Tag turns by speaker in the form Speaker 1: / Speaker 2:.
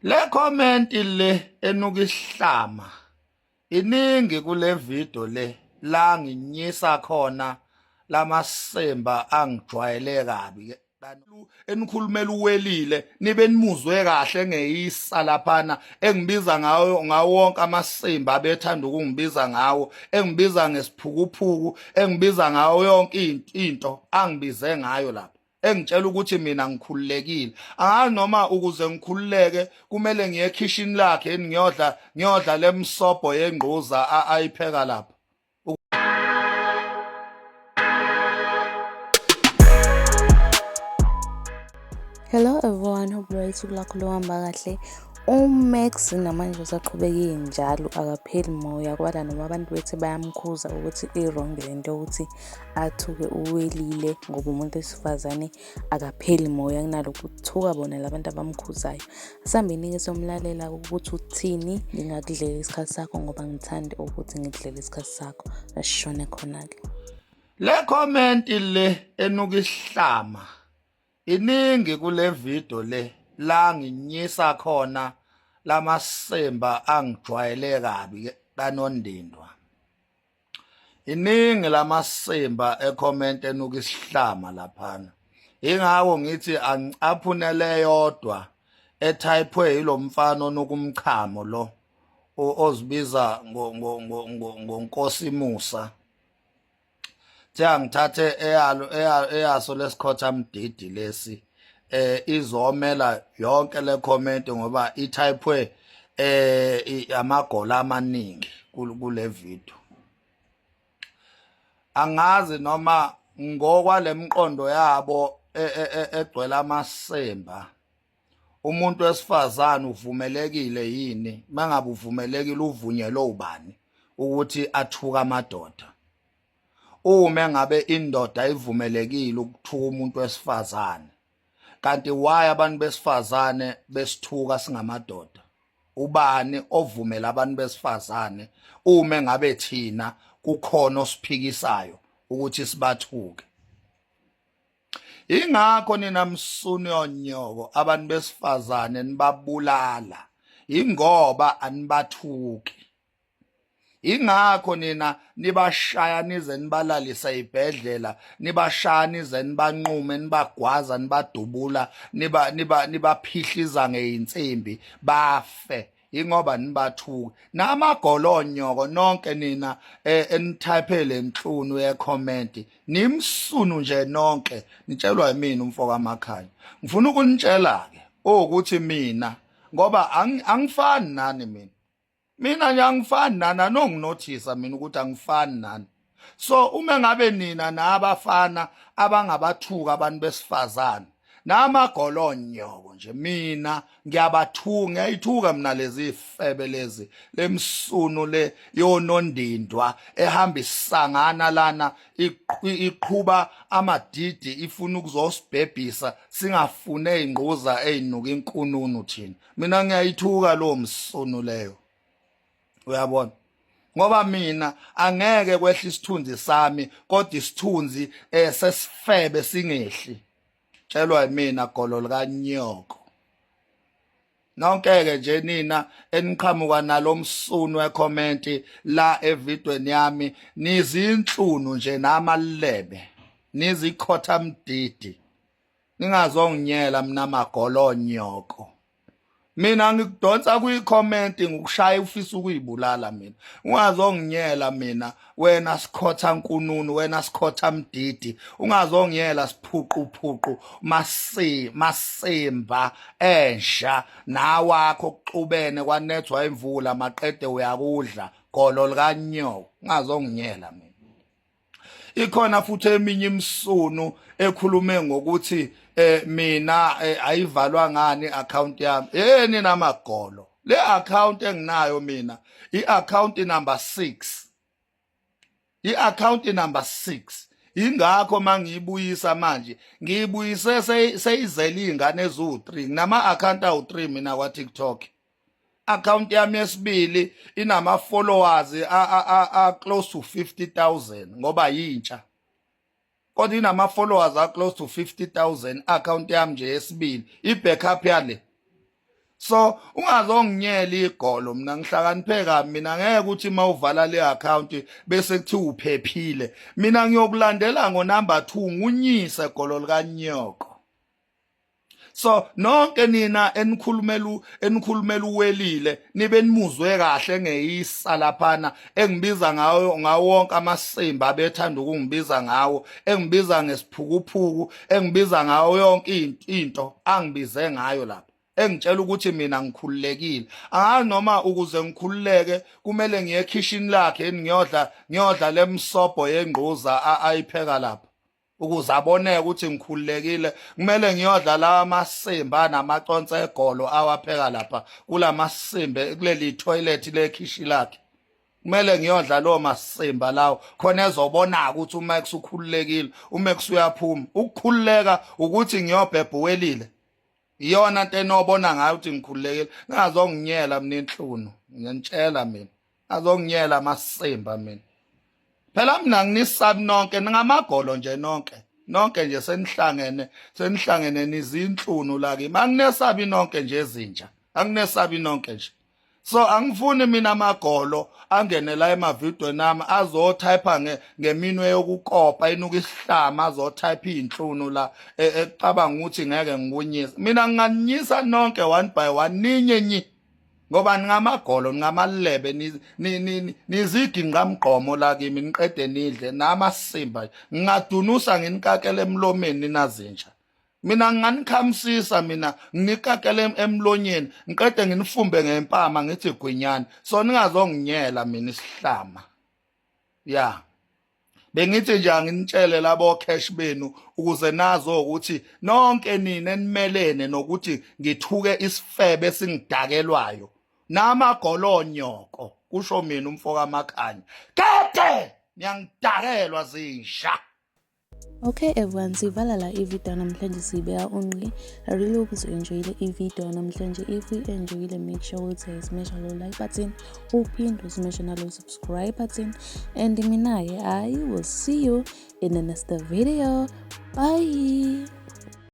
Speaker 1: Le comment le enuka isihlama iningi kule video le la nginyisa khona lamasemba angijwayele kabi ke enikhulumela uwelile nibe nimuzwe kahle ngeyisa laphana engibiza ngawo ngawo wonke amasimba abethanda ukungibiza ngawo, engibiza ngesiphukuphuku, engibiza ngawo yonke into angibize ngayo lapha, engitshela ukuthi mina ngikhululekile. Angazi noma ukuze ngikhululeke kumele ngiye ekhishini lakhe ngiyodla lemsobho yengquza ayipheka lapha.
Speaker 2: Hello everyone, hope right usuku lakho luhamba kahle. UMax namanje usaqhubekile njalo, akapheli moya kwala noma abantu bethi bayamkhuza ukuthi i-wrong le nto yokuthi athuke uwelile ngoba umuntu wesifazane akapheli moya kunalokhu kuthuka bona labantu abamkhuzayo. Asihambeni-ke siyomlalela ukuthi uthini, ngingakudlela isikhathi sakho ngoba ngithandi ukuthi ngikudlele isikhathi sakho. Asishone khona-ke.
Speaker 1: Le comment le enuka isihlama iningi kule video le la nginyisa khona lamasemba angijwayele kabi ke kanondindwa. Iningi lamasimba ecomment enuka isihlama laphana. Ingakho ngithi angicaphune leyodwa ethayipwe yilomfana onuka umchamo lo ozibiza ngoNkosi Musa. Thi angithathe eyalo eyaso lesikhotha mdidi lesi izomela yonke le comment ngoba ithayipwe amagola amaningi kule video. Angazi noma ngokwalemqondo yabo egcwele amasemba umuntu wesifazane uvumelekile yini, mangabe uvumelekile uvunyelwe ubani ukuthi athuka amadoda? Uma ngabe indoda ivumelekile ukuthuka umuntu wesifazane, kanti why abantu besifazane besithuka singamadoda? Ubani ovumela abantu besifazane uma ngabe thina kukhona osiphikisayo ukuthi sibathuke? Ingakho nina msunu yonyoko abantu besifazane nibabulala, ingoba anibathuki. Ingakho nina nibashaya nize nibalalisa ezibhedlela, nibashaya nize nibanqume, nibagwaza, nibadubula, niba niba nibaphihliza ngeinsimbi bafe, ingoba nibathuki namagolonyoko nonke nina enithayiphe le nhlunu ye-comment, nimsunu nje nonke, nitshelwa yimina umfo kaMakhanya. Ngifuna ukunitshela-ke ukuthi mina ngoba angifani nani mina. Mina nje angifani nani, anonginothisa mina ukuthi angifani nani. So uma ngabe nina nabafana abangabathuka abantu besifazane namagolonyoko nje, mina ngiyabathuka, ngiyayithuka mina lezi febe lezi lemsunu le yonondindwa ehamba isangana lana iqhuba amadidi ifuna ukuzosibhebhisa singafune ingquza ezinuka inkununu thina. Mina ngiyayithuka lowo msunu leyo, uyabona, ngoba mina angeke kwehla isithunzi sami kodwa isithunzi sesifebe singehli. Tshelwa yimina golo likanyoko. Nonke-ke nje nina eniqhamuka nalo msunu wekhomenti la evidweni yami, nizinhlunu nje namalebe, nizikhotha mdidi, ningazonginyela mina magolonyoko. Mina ngikudonsa kwi-comment ngikushaya ufisa ukuyibulala mina. Ungazonginyela mina wena sikhotha nkununu, wena sikhotha mdidi, ungazongiyela siphuquphuqu masi masimba enja nawakho kuxubene kwanethwa imvula maqede uyakudla golo likanyoko, ungazonginyela mina. Ikhona futhi eminye imsunu ekhulume ngokuthi mina ayivalwa ngani account yami. Yeni namagolo, le account enginayo mina i-account number 6, i-account number 6. Ingakho mangiyibuyisa manje ngiyibuyise seyizele izingane eziwu3. Nginama account awu3 mina kwa TikTok. Account yami yesibili inama followers a close to 50,000 ngoba yintsha, kodwa inama followers a close to 50,000 account yami nje yesibili, i backup yale. So ungazonginyela igolo, mina ngihlakaniphe kabi. Mina ngeke ukuthi uma uvala le account bese kuthiwa uphephile. Mina ngiyokulandela ngo-number 2, ngunyise golo likanyoko. So nonke nina enikhulumela uWelile, nibe nimuzwe kahle ngeyisa laphana engibiza ngawo ngawo wonke amasimba abethanda ukungibiza ngawo, engibiza ngesiphukuphuku, engibiza ngawo yonke into angibize ngayo lapha, engitshela ukuthi mina ngikhululekile. Angazi noma ukuze ngikhululeke kumele ngiye ekhishini lakhe, ngiyodla lemsobho yengquza ayipheka lapha ukuze aboneke ukuthi ngikhululekile. Kumele ngiyodla lawa masimba namaconsi egolo awapheka lapha kulamasimbe kuleli toilet lekhishi lakhe. Kumele ngiyodla lo masimba lawo khona ezobona ukuthi uma kusukhululekile, uma kusuyaphuma. Ukukhululeka ukuthi ngiyobhebha uWelile, iyona nto enobona ngayo ukuthi ngikhululekile. Ngazonginyela mina inhlunu, ngiyanitshela mina, azonginyela amasimba mina. Phela mina nginisabi nonke, ningamagolo nje nonke, nonke nje senihlangene, senihlangene nizinhlunu la kimi. Anginesabi nonke nje ezinja, anginesabi nonke nje. So angifuni mina amagolo angene la emavidweni ami azotype ngeminwe yokukopa inuka isihlama, azotype izinhlunu la ecabanga ukuthi ngeke ngikunyise. Mina nginganinyisa nonke one by one, ninye nyi, ngoba ningamagolo, ningamalebe, niziginqamgqomo la kimi, niqede nidle namasimba. Ngingadunusa nginikakele emlomeni ninazinja. Mina nginganikhamisisa, mina nginikakele emlonyeni, ngiqede nginifumbe ngempama ngithi gwinyani. So ningazonginyela mina isihlama. Ya, bengithi nje anginitshele labo cash benu ukuze nazo ukuthi nonke nina enimelene nokuthi ngithuke isifebe esingidakelwayo namagolonyoko, kusho mina umfoka Makhanya. Kade niyangidakelwa zinja.
Speaker 2: Okay everyone, sivala la i-video namhlanje, sibeka unqi. I really hope you enjoyile i-video namhlanje. If you enjoyile, make sure ukuthi smash lo like button, uphinde usmash nalo subscribe button, and mina-ke I will see you in the next video. Bye.